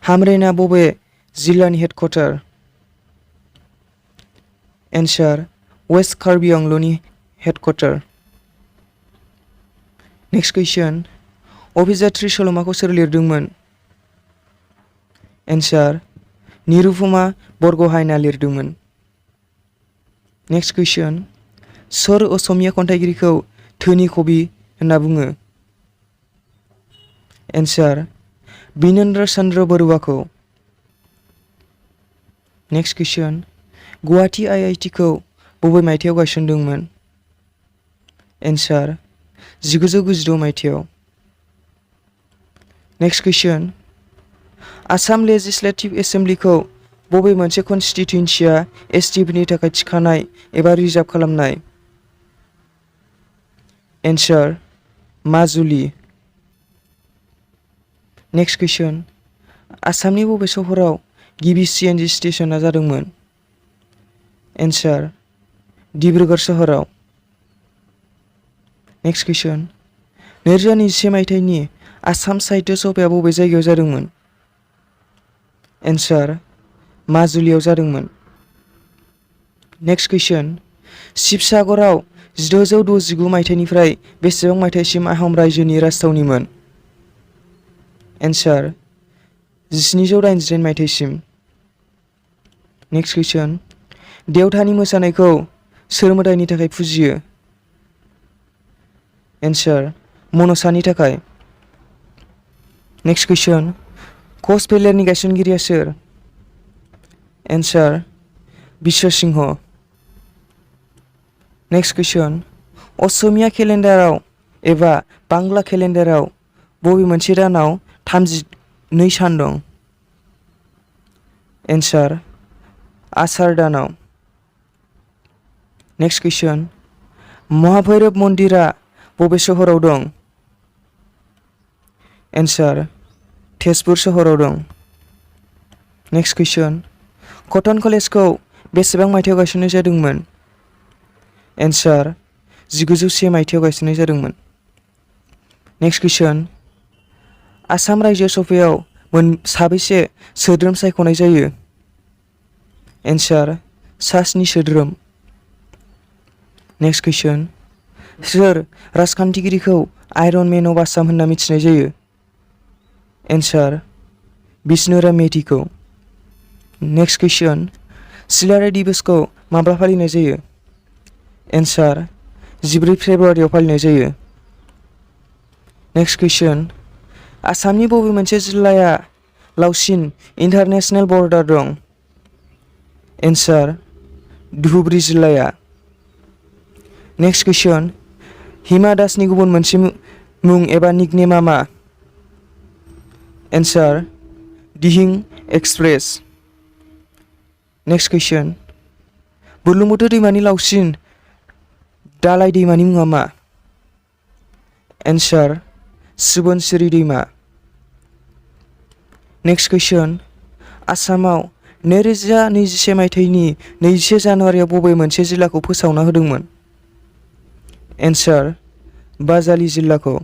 हामरेना बबे जिल्लानि हेडक्वार्टार? एन्सार west Karbi आंलंनि हेडक्वार्टार। Next कुइसन अभिजात्री सल'माखौ सोर लिरदोंमोन? एन्सार निरुपमा बरग'हाइना लिरदोंमोन। नेक्स्ट कुइसन सोर असमिया खन्थाइगिरिखौ धोनि कवि होनना बुङो? एन्सार बिनेन्द्र चन्द्र बरुवाखौ। नेक्स्ट कुइसन गुवाहाटी IIT खौ बबे मायथाइयाव गायसनदोंमोन? एन्सार 1996 मायथाइयाव। नेक्स्ट कुइसन आसाम लेजिस्लेटिभ एसेम्बलिखौ बबे मोनसे कनस्टिटिउन्सिया एसटिफोरनि थाखाय थिखानाय एबा रिजार्भ खालामनाय? एन्सार माजुलि। नेक्स्ट कुइसन आसामनि बबे सहराव गिबि CNG स्टेशना जादोंमोन? एन्सार डिब्रुगड़ सहराव। नेक्स्ट कुइसन 2021 मायथाइनि आसाम साहित्य सभाया बबे जायगायाव जादोंमोन? एन्सार माजुलियाव जादोंमोन। नेक्स्ट कुइसन शिबसागराव 1669 मायथाइनिफ्राय बेसेबां मायथाइसिम आहम रायजोनि राजथावनिमोन? एन्सार 1789 मायथाइसिम। नेक्स्ट कुइसन देवथानि मोसानायखौ सोर मोदायनि थाखाय फुजियो? एन्सार मनसानि थाखाय। नेक्स्ट कुइसन कच फोलेरनि गायसनगिरिया सोर? एन्सार बिश्व सिंह। नेक्स्ट कुइसन असमिया केलेन्डाराव एबा बांला केलेन्डाराव बबे मोनसे दानाव 32 सान दं? एन्सार आसार दानाव। नेक्स्ट कुइसन महाभैरब मन्दिरा बबे सहराव दं? एन्सार तेजपुर सहराव दं। नेक्स्ट कुइसन कटन कलेजखौ बेसेबां मायथाइयाव गायसननाय जादोंमोन? एन्सार 1901 मायथाइयाव गायसननाय जादोंमोन। नेक्स्ट कुइसन आसाम रायजो सभायाव साबैसे सोद्रोम सायख'नाय जायो? एन्सार 7 सोद्रोम। नेक्स्ट कुइसन सोर राजखान्थिगिरिखौ आयरन मेन अफ आसाम होनना मिथिनाय जायो? एन्सार बिष्णुराम मेधिखौ। नेक्स्ट कुइसन सिलाराय दिबसखौ माब्ला फालिनाय जायो? एन्सार 14 फेब्रुवारियाव फालिनाय जायो। नेक्स्ट कुइसन आसामनि बबे मोनसे जिल्लाया लावसिन इन्टारनेशनेल बर्डार दं? एन्सार धुब्रि जिल्लाया। नेक्स्ट कुइसन हिमा दासनि गुबुन मोनसे मुं एबा निकनेमा मा? एन्सार दिहिं एक्सप्रेस। नेक्स्ट कुइसन बुरलुंबुथुर दैमानि लावसिन दालाय दैमानि मुङा मा? एन्सार सुबनसिरि दैमा। नेक्स्ट कुइसन आसामाव 2021 मायथाइनि 21 जानुवारियाव बबे मोनसे जिल्लाखौ फोसावना होदोंमोन? एन्सार बाजालि जिल्लाखौ।